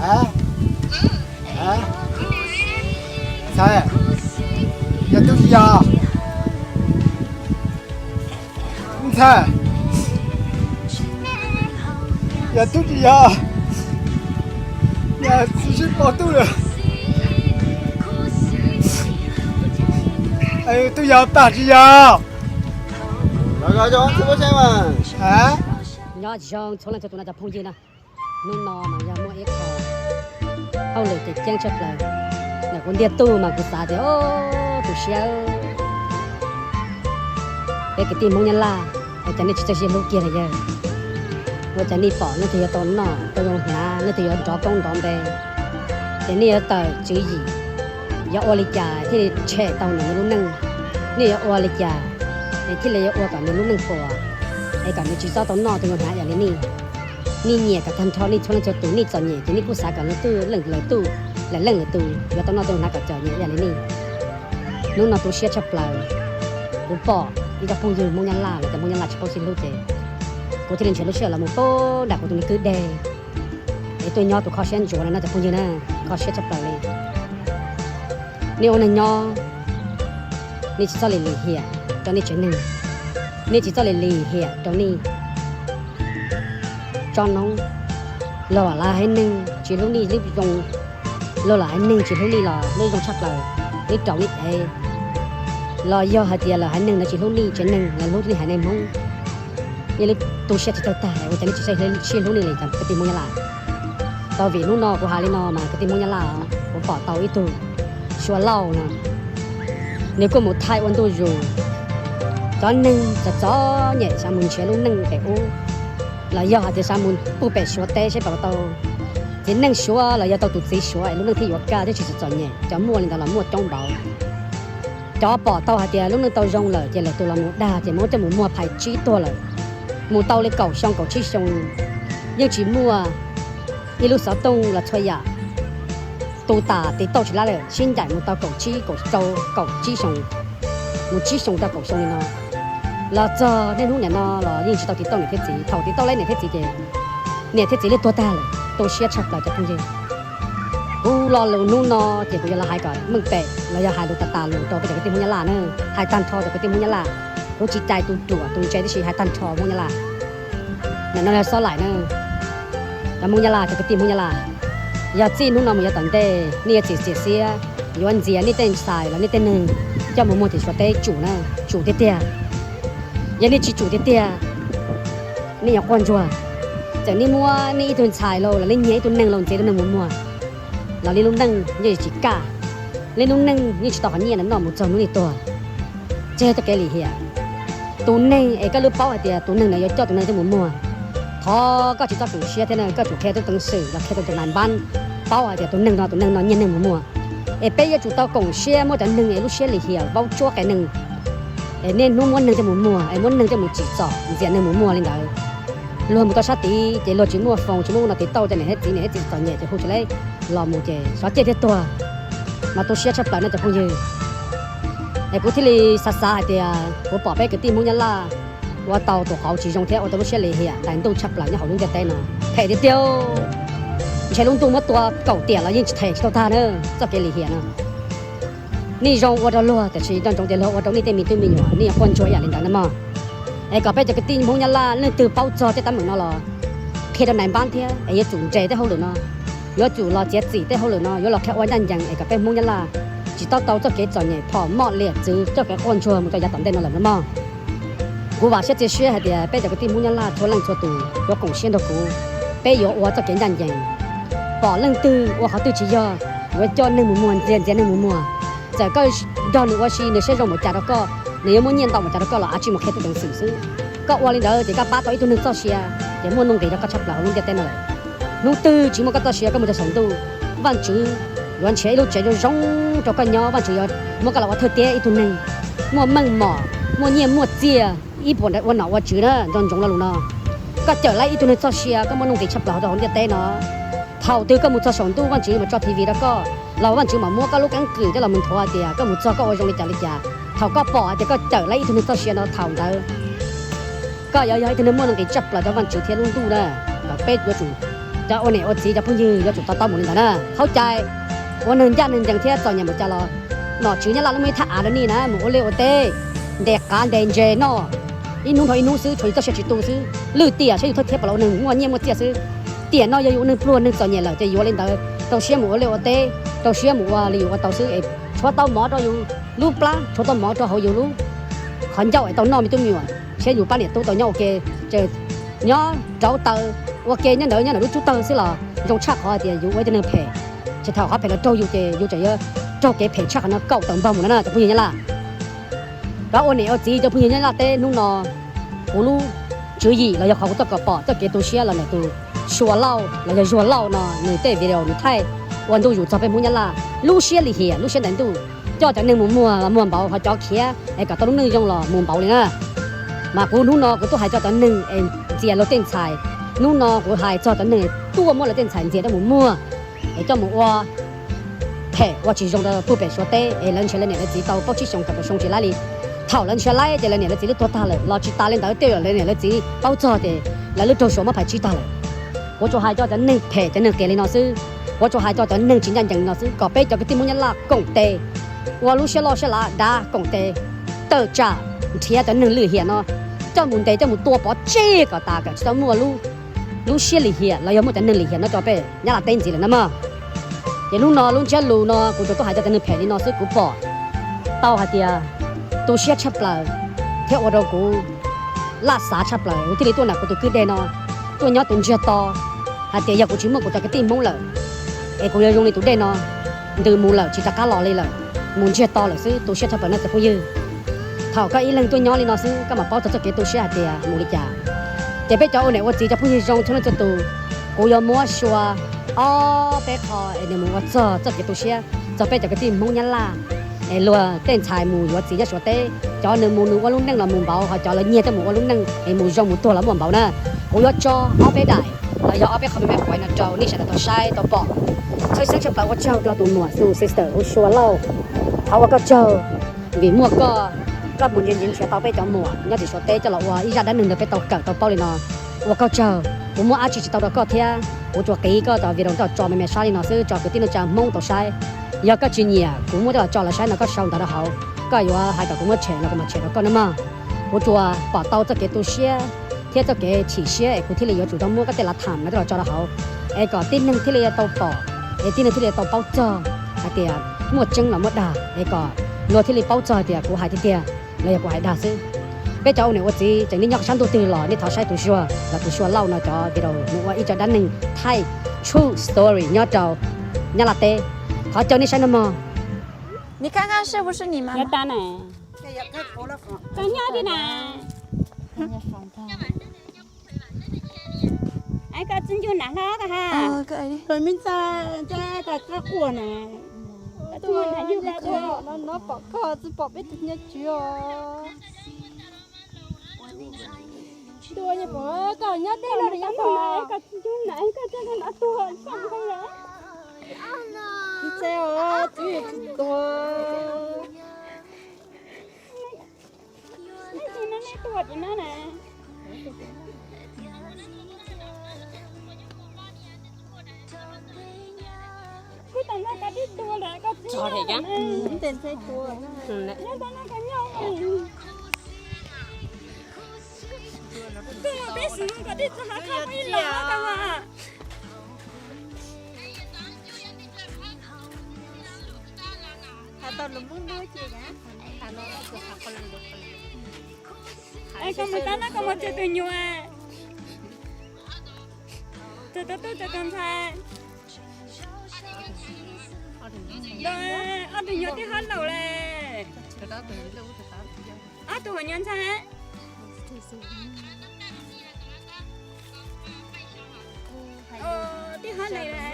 Ntxhais, yog tub tsis yog? Ntxhais, yog tub tsis yog? Yog tsis pom tub lawm. Tub yog pam tsis yog? Nyob zoo txhua leej txhua tus no cov phooj ywg na. Hnub no mas yog muaj ib qho hauj lwm ceeb tsheej tshaj plaws. Ntawm kuv ntiag tug mas kuv xav tias, o, tu siab. Peb kwv tij Hmoob Nyab Laj, ua cas nej tsis txawj sib hlub kiag li yawg? Ua cas nej pom leej twg yuav tau noj tau zoo hnav, leej twg yuav nrov koob nrov npe, ces nej yuav tawm tswv yim, yuav ua li cas thiaj li tshem tau nws lub neej? Nej yuav ua li cas es thiaj li yuav ua kom nws lub neej puas, es kom nws tsis txhob tau noj tau zoo hnav ib yam li nej? Nej nyiam kom tag nrho nej txhua leej txhua tus nej txom nyem ces nej kuj xav kom lawv tuj leej lawv tuj, lawv leej lawv tus yuav tau noj tau hnav kom txom nyem ib yam li nej. Hnub no tu siab tshaj plaws, kuv pom ib co phooj ywg Hmoob Nyab Laj los cov Hmoob Nyab Laj tsis paub sib hlub ces kuv thiaj li nrhiav lub sij hawm los mus pab nram kuv tus me kwj deg es tuaj nyob tus kho siab ntsuav no no cov phooj ywg na, kho siab tshaj plaws li. Nej ua neeg nyob, nej tsis txhob lim lim hiam rau nej tsev neeg, nej tsis txhob lim lim hiam rau nej tsob noob. Luag lawv haiv neeg tsis hlub nej lub zoo, luag lawv haiv neeg tsis hlub nej los lub zoo tshaj plaws, lub raus nej tev, los yog hais tias lawv haiv neeg no tsis hlub nej tsev neeg, lawv hlub nej haiv neeg Hmoob, nej lub tu siab tsis txawj tag ua cas nej tsis sib hlub nej li cov kwv tij Hmoob Nyab Laj? Tau vim hnub no kuv hais li no mas kwv tij Hmoob Nyab Laj, kuv pom tau ib tug Suav Lauj no, nws kuj mus thaij ua ntu zus cov neeg txom txom nyem xav mus nrhiav lub neej pem ub, los yog hais tias xav mus puag pem Suav teb seb puas tau. Txiv neej Suav los yog tau tus txiv Suav es lub neej thiaj yuav kaj thiab tsis txom nyem, cov muaj li ntawd los muaj coob npaum. Cov pom tau hais tias lub neej tau zoo lawm ces lawv tus los mus dag ces muab coj mus muag phais tsib tuag lawm. Mus tau li kaum xyoo kaum tsib xyoo yeej tsis muaj ib lub xov tooj los txhua yam, tu tas tiv tauj tsis lab lawm, sib ncaim mus tau kaum tsib kaum rau kaum tsib xyoo, mus tsib xyoo rau kaum xyoo li no. Los txog niaj hnub niam no los yeej tsis tau tiv tauj niam thiab txiv, thaum tiv tauj lawm niam thiab txiv ces niam thiab txiv lub tuag tag lawm, tu siab tshaj plaws cov phooj ywg. Kuv lo lus hnub no ces kuv yuav los hais kom meej pem los yog hais lus tas tas lus rau peb cov kwv tij Hmoob Nyab Laj na, hais tag nrho cov kwv tij Hmoob Nyab Laj. Kuv tsis cais tus ruam tus ntse tib si, hais tag nrho Hmoob Nyab Laj. Nim no yog xob laim na, cov Hmoob Nyab Laj, cov kwv tij Hmoob Nyab Laj, yog txij hnub no mus yav tom ntej nej yuav txiav txim siab yuav ntxias nej tej ntxhais los nej tej neeg coj mus muag tim Suav teb tsum na, tsum tiag tiag. Yog nej tsis tsum tiag tiag, nej yuav quaj ntsuag. Txawm nej muab nej ib tug ntxhais los los nej nyiag ib tug neeg los ntxias tus neeg mus muag los nej lub neej yeej tsis kaj, nej lub neej yeej tsis tau qhov nyiaj ntawd noj mus txog hnub nej tuag. Tseg txoj kev lim hiam. Tus neeg es koj lub paub hais tias tus neeg no yuav coj tus neeg coj mus muag, thov koj tsis txhob koom siab thiab na, koj tsum qhia rau tus teev xwm los qhia rau tus nais npab paub hais tias tus neeg no tus neeg no nyiag neeg mus muag. Es peb yuav tsum tau koom siab muab cov neeg es lub siab lim hiam vaub tsuab qias neeg. Es niaj hnub muab neeg coj mus muag es muab neeg coj mus tsim txom ntxias neeg mus muag li ntawd. Luag mus tau sab tid ces luag tsis muaj foos tsis muaj no tiv tauj cov niam thiab txiv, niam thiab txiv txom nyem ces hu tsis laib los mus ces xyov ciaj thiab tuag. Mas tu siab tshaj plaws no cov phooj ywg. Es kuv thiaj li xav xav hais tias kuv pom peb kwv tij Hmoob Nyab Laj ua tau tus qauv tsis zoo thiab ua tau lub siab lim hiam ntais ntuj tshaj plaws nyob hauv lub ntiaj teb no. Phem tiag tiag. Ntshe lub ntuj muab tua kaum tiam los yeej tsis them tsis tau tag na txoj kev lim hiam no. Nej zoo ua rau luag tiam sis nco ntsoov tias luag ua rau nej tej me tub me nyuam nej yuav quaj ntsuag ib yam li ntawd na mog. Es kom peb cov kwv tij Hmoob Nyab Laj leej twg paub txog tej teeb meem no los qhia rau nais npab thiab es yuav tsum nres tej hauj lwm no, yuav tsum los txiav txim tej hauj lwm no, yuav los qhia ua ncaj ncees es kom peb Hmoob Nyab Laj tsis tau tau txoj kev txom nyem phom moj liam txwv txoj kev quaj ntsuag mus rau yav tom ntej no lawm na mog. Kuv vam siab txias siab hais tias peb cov kwv tij Hmoob Nyab Laj txhua leej txhua tus yuav koom siab nrog kuv, peb yuav ua txoj kev ncaj ncees. Pom leej twg ua qhov twg tsis yog, yuav coj neeg mus muag, ntxias ntxias neeg mus muag. Txawm koj nrog nws ua si nws siab zoo npaum cas rau koj, nws yuav muab nyiaj ntau npaum cas rau koj los av tsis mus qhia tub ceev xwm xwb. Koj ua li ntawd ces koj pab tau ib tug neeg txoj sia, ces muaj nuj nqis rau koj tshaj plaws hauv lub ntiaj teb no lawm. Hnub twg tsis muaj koj txoj sia koj mus txog saum ntuj, Vajtswv yuav nrhiav ib lub tsev zoo zoo rau koj nyob, Vajtswv yuav muab koj los ua thawj tiab ib tug neeg muaj meej mom, muaj nyiaj muaj txiaj, ib puas ua nom ua tswv na, nco ntsoov lo lus no. Koj cawm laib ib tug neeg txoj sia koj muaj nuj nqis tshaj plaws hauv rau hauv ntiaj teb no. Thaum twg koj mus txog saum ntuj Vajtswv mam tso T V rau koj, los Vajtswv mam muab koj lub keeb kwm coj los mus nthuav tias koj mus txog koj ua zoo li cas li cas. Thaum koj pom hais tias koj cawm laib ib tug neeg txoj sia no thaum ntawd koj yuav yog ib tug neeg muaj nuj nqis tshaj plaws rau Vajtswv thiab lub ntuj na. Kom peb yuav tsum Cov ua niam ua txiv cov phooj ywg yuav tsum to taub mus li ntawd na. Thaum cai ua neeg ncaj neeg ncees thiab txom nyem mus cas los nom tswv Nyab Laj lub muaj ib thaj av rau nej na, mus ua liaj ua teb, ntes qav ntes ntses noj, ib hnub dhau ib hnub xwb, tshuav yus txoj sia tsis tu xwb. Lwj tiam saib yus thawj thiab puas los ua neeg muaj nyiaj muaj txiaj xwb. Tiam no yog yus ua neeg pluag neeg txom nyem lawm ces yuav li ntawd, rau siab mus ua liaj ua teb, rau siab mus ua li yus ua tau xwb es tshuav tau mov rau yus lub plab, tshuav tau mov rau hauv yus lub qhov ncauj es tau noj me tub me nyuam thiab yus pab niam tub tau nyob ua ke, ces nyob rauv taws ua ke nyob ntawd nyob ntawm lub tsub tawg xwb los zoo tshaj qhov hais tias yus ua ib tug neeg phem, ces thaum qhov phem los raug yus ces yus tseem yuav raug kev phem tshaj qhov no kaum tawm npog mus no na cov phooj ywg Nyab Laj. Cov ua niam ua txiv cov phooj ywg Nyab Laj teb hnub no, kuv lub tswv yim los yog qhov kuv txoj kev pom txoj kev tu siab los ntawm tus Sua Lauj los yog Zuag Lauj no nws tej video nws thaij ua ntu zus txog peb Hmoob Nyab Laj lub siab lim hiam lub siab ntais ntuj, coj cov neeg mus muag los muag npaum, ho cov khiav es kom tau lub neej zoo los mus npaum li na. Mas kuv hnub no kuv tuaj hais txog cov neeg es ntxias luag tej ntxhais, hnub no kuv hais txog cov neeg tuaj muab lawv tej ntxhais ntxias coj mus muag es coj mus ua phem ua tsis zoo rau puag pem Suav teb es lawv nrhiav lawv niam lawv txiv tau plaub tsib xyoos kaum tawm xyoo tsis laib li. Thaum lawv nrhiav laib ces lawv niam lawv txiv lub tuag tag lawm los tsis tas li ntawd tej lawv niam lawv txiv paub txog ces lawv lub raug Suav muab phais tsib tag lawm. Kuv tsuas hais cov neeg phem cov neeg qias li no xwb, kuv tsuas hais cov neeg tsis ncaj ncees li no xwb kom peb cov kwv tij Hmoob Nyab Laj koom tes ua lub siab loj siab lav dav koom tes tawm tsam nrhiav cov neeg lim hiam no coj mus ntes coj mus tua pov tseg kom tas kom tsis tau muaj lub siab lim hiam los yog muaj cov neeg lim hiam no rau peb Nyab Laj teb ntxiv lawm na mog. Ces hnub no lub ntsiab lus no kuv tsuas tuaj hais cov neeg phem li no xwb, kuv pom tau hais tias tu siab tshaj plaws thiab ua rau kuv laj xav tshaj plaws, kuv thiaj li tuaj nram kuv tus kwj dej no tuaj nyob tus ntsiag to hais tias yog kuv tsis muaj kuv cov kwv tij Hmoob lawm es kuv yuav zoo li tus dej no ntws mus lawm tsis rov qab los li lawm, mus ntsiag to lawm xwb. Tu siab tshaj plaws no cov phooj ywg. Thaum koj ib leeg tuaj nyob li no xwb koj mam paub txog txoj kev tu siab hais tias mus li cas. Ces peb cov ua niam ua txiv cov phooj ywg zoo txhua leej txhua tus, kuv yuav muab sua ob peb qho es nws mus ua txog txoj kev tu siab txog peb cov kwv tij Hmoob Nyab Laj es luag tej ntxhais mus yuav txiv nyob Suav teb, cov nws mus nws ua lub neej los mus npaum, ho cov lawv nyiag coj mus ua lub neej es mus zoo mus tuag los muaj npaum na. Kuv yuav tso ob peb daim los yog ob peb qho me me quav no rau nej sawv daws tau saib tau pom. Tshwj xeeb tshaj plaws ua tsaug rau tus muam tus sister hu Sua Lauj, thov ua koj tsaug vim muaj koj, koj mus ntsia ntsia nrhiav tau peb cov muam nyob tim Suav teb coj los ua ib zaj dab neeg rau peb tau kawm tau paub li no. Ua koj tsaug, kuv muab dab tsi tsis tau rau koj thiab kuv tsuas qiv koj cov video coj tso me me sab li no xwb tso kwv tij neej tsa Hmoob tau saib. Yog koj tsis nyiam kuv muab coj los tso lawv saib no koj sau ntawv rau hauv, koj yuav hais kom kuv muab tshem los kuv mam tshem rau koj nawb mog. Kuv tsuas pom tau txoj kev tu siab thiab txoj kev chim siab es kuv thiaj li yuav tsum tau muab koj tej lav tham no coj los tso rau hauv es kom tib neeg thiaj li tau pom es tib neeg thiaj li tau paub txog hais tias muaj tseeb los muaj dag es kom luag thiaj li paub txog hais tias kuv hais tiag tiag los yog kuv hais dag xwb. Peb cov ua niam ua txiv tseem nej nyob sab ntuj twg los nej thov saib tus Zuag los tus Sua Lauj no cov video nws ua ib co dab neeg thaij true story nyob rau Nyab Laj teb. Thov caw nej saib nawb mog. 你看看是不是你妈妈？ Koj nyob twg na? Koj txiv ncuj nam hlob koj ha. Koj me ntxhais, koj quaj na. Koj tuaj nrhiav yug koj tuaj. No pom koj tsis pom peb tus nyob tsis os. Tuaj nyob pom koj nyob deb loj li nyob pom. Koj txiv ncuj nam koj txiv ncuj nam tuag txog nqi lawm. Txiv os, txiv tsis tuag. Nej tsis no nej tuag tim no na. Kuv tau noj koj tib tuag lawm koj txiv ncuj nam. Nyob tau noj koj nyob. Koj mus peb xwm koj tib txog hab koj ib los koj mas. Es koj mus tab no koj mus tseg tus nyuam, tus tub tus ntxhais, ob tug nyuam tij hab laus le, ob tug hom nyuam ntxhais, tij hab le le.